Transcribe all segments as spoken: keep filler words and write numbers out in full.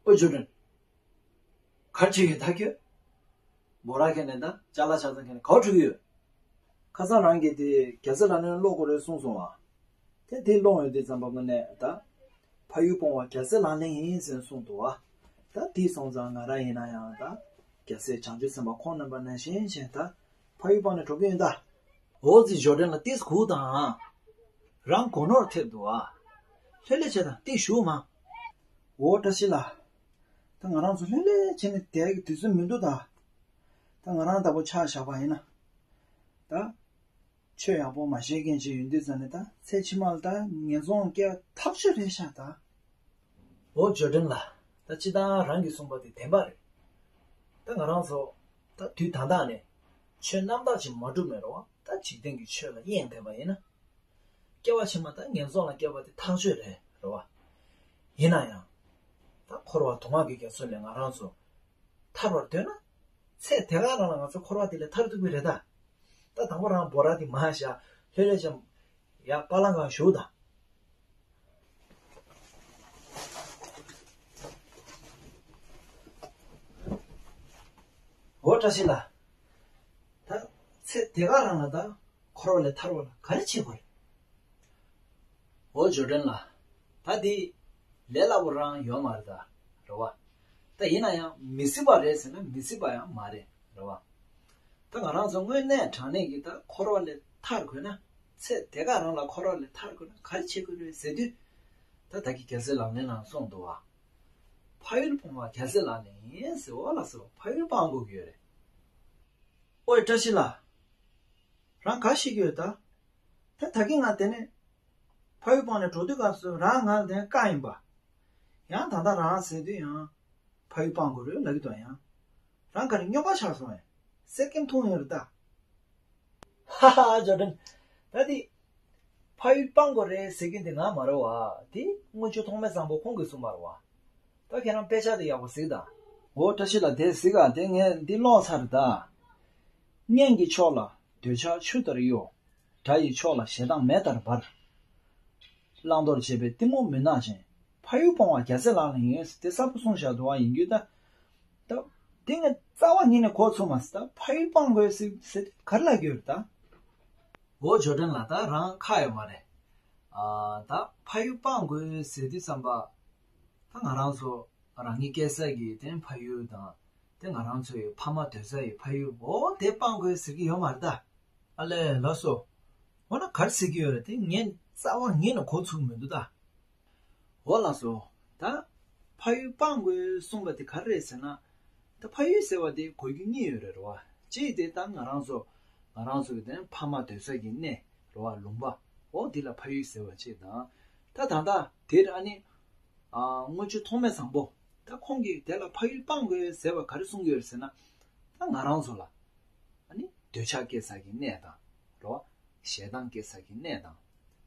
ཨོ་ཇོ་ཌན། ག་རེ་བྱེད་ཡོད་ད་ཁྱོད། འབོ་ར་ཁྱེར་ནས་ད་ཅ་ལག་ཆ་ཚང་ཁྱེར་ནས་ག་པར་འགྲོ་གི་ཡོད། ཁ་སང་རང་གིས་དེ་རྒྱལ་སྲས་ལག་ལེན་ཀློག་དགོས་རེད་གསུངས་སོང་ཨ། དེ་དེ་ཀློག་ཡོང་དུས་ཙམ་པ་དངོས་གནས་ད། ཕ་ཡུལ་སྤོང་བ་རྒྱལ་སྲས་ལག་ལེན་ཡིན་ཟེར་གསུངས་འདུག་ཨ། ད་དེ་སོང་ཙང་ང་རང་ཡིན་ན་ཡང་ད། རྒྱལ་སྲས་བྱང་ཆུབ་སེམས་དཔའ་ཁོང་རྣམ་པ་ནང་བཞིན་བྱས་ད། ཕ་ཡུལ་སྤངས་ནས་འགྲོ་གི་ཡིན་ད། འོ་ཟེར་ཇོ་ཌན་ལ་ཏིས་གུ་དང་། རང་གོ་ནོར་ཐེབས་འདུག་ཨ། ལྷོད་ལྷོད་བྱས་དང་ཏིས་ཞུ་མ། འོ་བཀྲ་ཤིས་ལགས། ད་ང་རང་ཚོ་ལྷོད་ལྷོད་བྱས་ནས་བསྡད་ཀྱི་དུས་ཚོད་མི་འདུག་ད། ད་ང་རང་ལྟ་བུ་ཆ་བཞག་པ་ཡིན་ན། ད། ཆོས་ཡག་པོ་མ་ཤེས་མཁན་ཅིག་ཡོང་དུས་ཙམ་ནས་ད་ཚེ་ཕྱི་མ་ལ་ད་ངན་སོང་སྐྱེ་བ་ཐག་ཆོད་རེད་ཤག་ད། འོ་ཇོ་ཌན་ལགས། ད་སྤྱིར་བཏང་རང་གིས་གསུངས་པ་དེ་བདེན་པ་རེད། ད་ང་རང་ཚོ་ད་དུས་ད་ལྟ་ནས་ཆོས་རྣམ་དག་ཅིག་མ་སྒྲུབ་ནས་རོ། ད་འཇིག་རྟེན་གྱི་ཆོས་ལ་གཡེང་བསྡད་པ་ཡིན་ན། སྐྱེ་བ་ཕྱི་མ་ད་ངན་སོང་ལ་སྐྱེ་བ་དེ་ཐག་ཆོད་རེད་རོ། ཡིན་ན་ཡང་། ད་འཁོར་བ་དུག་ལྔ་གི་རྒྱ་མཚོ་ལས་ང་རང་ཚོ་ཐར་བར་འདོད་ན། ཚེ་དེ་ག་རང་ལ་ང་ཚོ་འཁོར་བ་དེ་ལས་ཐར་ཐུབ་ཀྱི་རེད་ད། ད་དང་པོ་རང་འབོ་ར་དེ་མ་བཞག་ལྷོད་ལྷོད་བྱས། ཡ་པ་ལང་གང་ཞུ་དང་། འོ་བཀྲ་ཤིས་ལགས། ད་ཚེ་དེ་ག་རང་ལ་ད་འཁོར་བ་ལས་ཐར་བ་ལ་ག་རེ་བྱེད་དགོས་རེད། འོ་ཇོ་ཌན་ལགས། ད་འདི་ལས་སླ་པོ་རང་ཡོད་མ་རེད་ད། རེད་བ། ད་ཡིན་ན་ཡང་མི་སྲིད་པ་རེད་ཟེར་ན་མི་སྲིད་པ་ཡང་མ་རེད། རེད་བ། ད་ང་རང་ཚོ་དངོས་གནས་དྲང་གནས་ཀྱི་ད་འཁོར་བ་ལས་ཐར་དགོས་ན། ཚེ་དེ་ག་རང་ལ་འཁོར་བ་ལས་ཐར་དགོས་ན་ག་རེ་བྱེད་དགོས་རེད་ཟེར་དུས། ད་ད་གི་རྒྱལ་སྲས་ལག་ལེན་ནང་གསུངས་འདུག་བ། ཕ་ཡུལ་སྤོང་བ་རྒྱལ་སྲས་ལག་ལེན་ཡིན་ཟེར་བ་ལ་སོགས་ཕ་ཡུལ་སྤང་དགོས་ཀྱི་ཡོད་རེད། ཨོའི་བཀྲ་ཤིས་ལགས། རང་ག་ཤེས་ཀྱི་ཡོད་ད། ད་ད་གིན་ང་དེ་ནས་ཕ་ཡུལ་སྤངས་ནས་འགྲོ་དུས་སྐབས་སུ་རང་ང་ལ་དེ་བཀག་ཡིན་པ། ཡང་ད་ལྟ་རང་ཟེར་དུས་ཡང་ཕ་ཡུལ་སྤང་དགོས་རེད་ལབ་ཀྱི་འདུག་ཡང་། རང་ག་རེ་སྨྱོན་པ་ཆགས་སོང་ངས། གསེར་སྐྱེམས་འཐུང་ཡོད་རེད་ད། ཧ་ཧ་ཇོ་ཌན། ད་དེ། ཕ་ཡུལ་སྤང་དགོས་རེད་ཟེར་མཁན་དེ་ང་མ་རེད་བ། དེ་དངུལ་ཆུ་ཐོགས་མེད་བཟང་པོ་ཁོང་གིས་གསུངས་པ་རེད་བ། ད་ཁྱེད་རང་དཔེ་ཆ་དེ་ཡག་པོ་གཟིགས་དང་། འོ་བཀྲ་ཤིས་ལགས་དེ་གཟིགས་ཨ། དེ་ངས་འདི་ཀློག་ཚར་ད། གཉེན་གྱི་ཕྱོགས་ལ་འདོད་ཆགས་ཆུ་ལྟར་གཡོ། དགྲ་ཡི་ཕྱོགས་ལ་ཞེ་སྡང་མེ་ལྟར་འབར། བླང་དོར་བྱེད་པའི་གཏི་མུག་མུན་ནག་ཅན། ཕ་ཡུལ་སྤོང་བ་རྒྱལ་སྲས་ལག་ལེན་ཡིན། དེ་གསལ་པོ་གསུངས་བཞག་འདུག་བ། ཡིན་རྒྱུ་ད། ད། དེ་ངས་རྩ་བ་ཉིད་ནས་གོ་ཚུགས་མ་སོང་ད། ཕ་ཡུལ་སྤང་དགོས་ཟེར་ཟེར་དུས་ག་རེ་ལབ་ཀྱི་ཡོད་རེད་ད། འོ་ཇོ་ཌན་ལགས། ད་རང་ཁག་ཡོད་མ་རེད། ཨ། ད་ཕ་ཡུལ་སྤང་དགོས་ཟེར་དུས་ཙམ་པ། ད་ང་རང་ཚོ་རང་ཉིད་སྐྱེས་ས་གི་དེ་ཕ་ཡུལ་དང་། དེ་ང་རང་ཚོའི་ཕ་མ་སྡོད་ས་ཡི་ཕ་ཡུལ། འོ་དེ་སྤང་དགོས་ཟེར་གྱི་ཡོད་མ་རེད་ད། ཨ་ལས་ལགས་སོ། འོ་ན་ག་རེ་ཟེར་གྱི་ཡོད་རེད་དེ་ངས་རྩ་བ་ཉིད་ནས་གོ་ཚུགས་མི་འདུག་ད། འོ་ལགས་སོ། ད། ཕ་ཡུལ་སྤང་དགོས་གསུངས་པ་དེ་ག་རེ་རེད་ཟེར་ན། ད་ཕ་ཡུལ་ཟེར་བ་དེ་གོ་རྒྱུ་གཉིས་ཡོད་རེད་རེད་བ། གཅིག་དེ་ད་ང་རང་ཚོ། ང་རང་ཚོ་གི་དེ་ཕ་མ་སྡོད་ས་གི་གནས་རེད་བ། ལུང་པ། འོ་འདི་ལ་ཕ་ཡུལ་ཟེར་བ་གཅིག་དང་། ད་ད་ལྟ་དེར་ཨ་ནི། ཨ། དངུལ་ཆུ་ཐོགས་མེད་བཟང་པོ། ད་ཁོང་གིས་དེ་ལ་ཕ་ཡུལ་སྤང་དགོས་ཟེར་བ་ག་རེ་གསུང་གི་ཡོད་རེད་ཟེར་ན། ད་ང་རང་ཚོ་ལ། ཨ་ནི་འདོད་ཆགས་སྐྱེ་ས་གི་གནས་དང་། རོ། ཞེ་སྡང་སྐྱེ་ས་གི་གནས་དང་།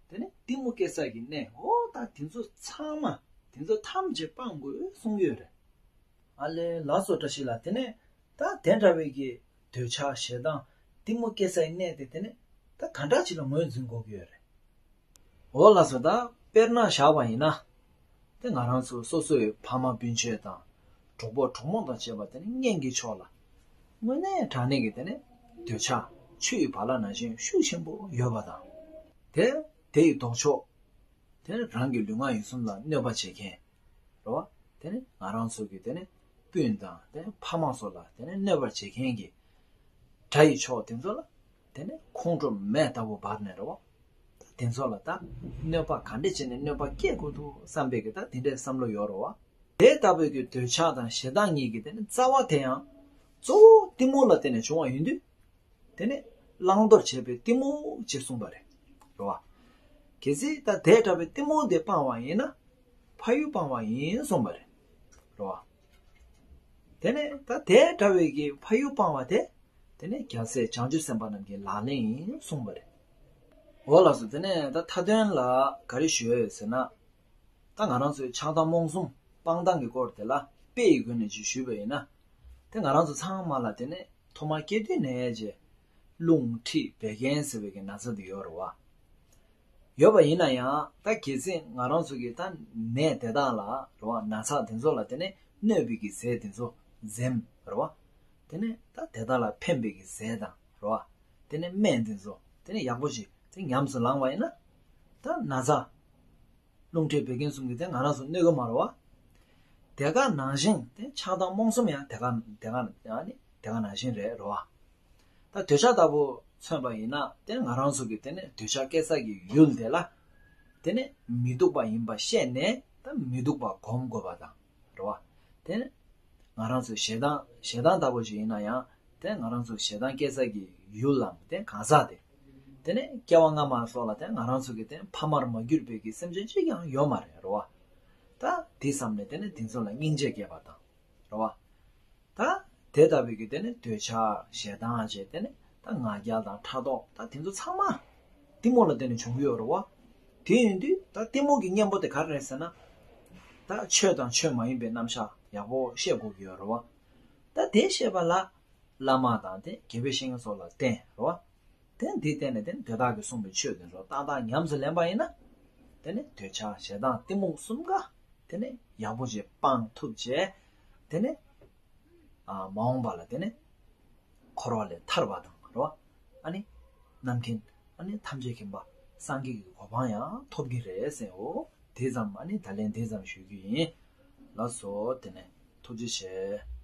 དེ་ནས་གཏི་མུག་སྐྱེ་ས་གི་གནས། འོ་ད་དེ་ཚོ་ཚང་མ། དེ་ཚོ་ཐམས་ཅད་སྤང་དགོས་གསུང་གི་ཡོད་རེད། ཨ་ལས་ལགས་སོ་བཀྲ་ཤིས་ལགས། དེ་ནས་ད་དེ་འདྲ་བའི་གི་འདོད་ཆགས་ཞེ་སྡང་གཏི་མུག་སྐྱེ་སའི་གནས་དེ་དེ་ནས་ད་ག་འདྲ་ཅིག་ལ་ངོས་འཛིན་དགོས་ཀྱི་ཡོད་རེད། འོ་ལགས་སོ། ད་དཔེར་ན་བཞག་པ་ཡིན་ན། དེ་ང་རང་ཚོ་སོ་སོའི་ཕ་མ་སྤུན་མཆེད་དང་། གྲོགས་པོ་གྲོགས་མོ་དང་བཅས་པ་དེ་ནི་གཉེན་གྱི་ཕྱོགས་ལ། དངོས་གནས་དྲང་གནས་ཀྱི་དེ་ནི་འདོད་ཆགས་ཆུ་ཡི་བ་ལ་ནང་བཞིན་ཤུགས་ཆེན་པོ་ཡོད་པ་དང་། དེ་དེ་ཡི་ལྡོག་ཕྱོགས། དེ་ནི་རང་གི་ལུས་ངག་ཡིད་གསུམ་ལ་གནོད་པ་བྱེད་མཁན། རེད་བ། དེ་ནི་ང་རང་ཚོ་གི་དེ་ནི་སྤུན་དང་དེ་ནི་ཕ་མ་སོགས་ལ་དེ་ནི་གནོད་པ་བྱེད་མཁན་གྱི་དགྲ་ཡི་ཕྱོགས་དེ་ཚོ་ལ། དེ་ནས་ཁོང་ཁྲོ་མེ་ལྟ་བུ་འབར་ནས་རེད་བ། ད་དེ་ཚོ་ལ་ད་གནོད་པ་ག་འདྲས་བྱས་ནས་གནོད་པ་སྐྱེལ་དགོས་འདུག་བསམ་པའི་གི་ད་དེ་འདྲའི་བསམ་བློ་ཡོད་རེད་བ། དེ་ལྟ་བུའི་གི་འདོད་ཆགས་དང་ཞེ་སྡང་གཉིས་ཀྱི་དེ་ནི་རྩ་བ་དེ་ཡང་གཙོ་བོ་གཏི་མུག་ལ་བརྟེན་ནས་བྱུང་བ་ཡིན་དུས། དེ་ནི་བླང་དོར་བྱེད་པའི་གཏི་མུག་ཅེས་གསུངས་པ་རེད། རེད་བ། གལ་སྲིད་ད་དེ་འདྲ་བའི་གཏི་མུག་དེ་སྤངས་པ་ཡིན་ན། ཕ་ཡུལ་སྤངས་པ་ཡིན་གསུངས་པ་རེད། རེད་བ། དེ་ནས་ད་དེ་འདྲ་བའི་གི་ཕ་ཡུལ་སྤངས་པ་དེ། དེ་ནས་རྒྱལ་སྲས་བྱང་ཆུབ་སེམས་དཔའ་རྣམས་ཀྱི་ལག་ལེན་ཡིན་གསུངས་པ་རེད། འོ་ལགས་སོ། དེ་ནས་ད་མཐའ་དོན་ལ་ག་རེ་ཞུ་ཡ་ཡོད་ཟེར་ན། ད་ང་རང་ཚོའི་ཆགས་སྡང་རྨོངས་གསུམ་སྤང་སྟངས་ཀྱི་སྐོར་དེ་ལ་དཔེ་ཡི་སྒོ་ནས་ཅིག་ཞུས་པ་ཡིན་ན། དེ་ང་རང་ཚོ་ཚང་མ་ལ་དེ་ནས་ཐོག་མར་སྐྱེ་དུས་ནས་ཀྱི་ རླུང་མཁྲིས་བད་ཀན་ཟེར་བའི་གི་ན་ཚ་དེ་ཡོད་རེད་བ། ཡོད་པ་ཡིན་ན་ཡང་ད་གལ་སྲིད་ང་རང་ཚོ་གི་ད་ནད་དེ་དག་ལ་རེད་བ། ན་ཚ་དེ་ཚོ་ལ་དེ་ནི་གནོད་པའི་གི་ཟས་དེ་ཚོ་འཛེམ་རེད་བ། དེ་ནི་ད་དེ་དག་ལ་ཕན་པའི་གི་ཟས་དང་རེད་བ། དེ་ནི་སྨན་དེ་ཚོ་དེ་ནི་ཡག་པོ་ཞིག་དེ་ཉམས་སུ་བླངས་པ་ཡིན་ན། ད་ན་ཚ་རླུང་མཁྲིས་བད་ཀན་གསུམ་གྱི་དེ་ང་རང་ཚོ་གནོད་གི་མ་རེད་བ། དེ་ག་ནང་བཞིན་དེ་ཆགས་སྡང་རྨོངས་གསུམ་ཡང་དེ་ག་དེ་ག་ནི་དེ་ག་ནང་བཞིན་རེད་རེད་བ། ད་འདོད་ཆགས་ལྟ་བུ་མཚོན་པ་ཡིན་ན་དེ་ང་རང་ཚོ་གི་དེ་ནི་འདོད་ཆགས་སྐྱེ་ས་གི་ཡུལ་དེ་ལ་དེ་ནི་མི་སྡུག་པ་ཡིན་པ་ཤེས་ནས་ད་མི་སྡུག་པ་སྒོམ་དགོས་པ་དང་རེད་བ། དེ་ནི་ང་རང་ཚོའི་ཞེ་སྡང་ཞེ་སྡང་ལྟ་བུ་ཞིག་ཡིན་ན་ཡང་དེ་ང་རང་ཚོའི་ཞེ་སྡང་སྐྱེ་ས་གི་ཡུལ་ལམ་དེ་གང་ཟག་དེ། དེ་ནི་སྐྱེ་བ་སྔ་མ་སོགས་ལ་དེ་ང་རང་ཚོ་གི་དེ་ཕ་མར་མ་གྱུར་པའི་གི་སེམས་ཅན་གཅིག་ཀྱང་ཡོད་མ་རེད་རེད་བ། ད་དེ་བསམ་ནས་དེ་ནི་དེ་ཚོ་ལ་སྙིང་རྗེ་སྐྱེས་པ་དང་རེད་བ། ད་དེ་ལྟ་བུའི་གི་དེ་ནི་འདོད་ཆགས་ཞེ་སྡང་བཅས་དེ་ནི་ད་ང་རྒྱལ་དང་ཕྲག་དོག་ད་དེ་ཚོ་ཚང་མ་གཏི་མུག་ལ་བརྟེན་ནས་བྱུང་གི་ཡོད་རེད་བ། དེ་ཡིན་དུས་ད་གཏི་མུག་གི་གཉེན་པོ་དེ་ག་རེ་རེད་ཟེར་ན། ད་ཆོས་དང་ཆོས་མ་ཡིན་པའི་རྣམ་གཞག་ཡག་པོ་ཤེས་དགོས་ཀྱི་ཡོད་རེད་བ། ད་དེ་ཤེས་པ་ལ་བླ་མ་དང་དེ་དགེ་བའི་བཤེས་གཉེན་སོགས་ལ་བསྟེན་རེད་བ། དེ་འདི་བསྟེན་ནས་དེ་དེ་དག་གིས་གསུངས་པའི་ཆོས་དེ་ཚོ་ཏག་ཏག་ཉམས་སུ་ལེན་པ་ཡིན་ན། དེ་ནི་འདོད་ཆགས་ཞེ་སྡང་གཏི་མུག་གསུམ་ཀ་དེ་ནི་ཡག་པོ་ཞིག་སྤང་ཐུབ་བྱས། དེ་ནི་ཨ་མ་འོངས་པ་ལ་དེ་ནི་འཁོར་བ་ལས་ཐར་བ་དང་རེད་བ། ཨ་ནི་རྣམ་མཁྱེན་ཨ་ནི་ཐམས་ཅད་མཁྱེན་པ་སངས་རྒྱས་ཀྱི་གོ་འཕང་ཡང་ཐོབ་ཀྱི་རེད་ཟེར། འོ་དེ་ཙམ་ཨ་ནི་ད་ལན་དེ་ཙམ་ཞུ་རྒྱུ་ཡིན། ལགས་སོ། དེ་ནས་ཐུགས་རྗེ་ཆེ།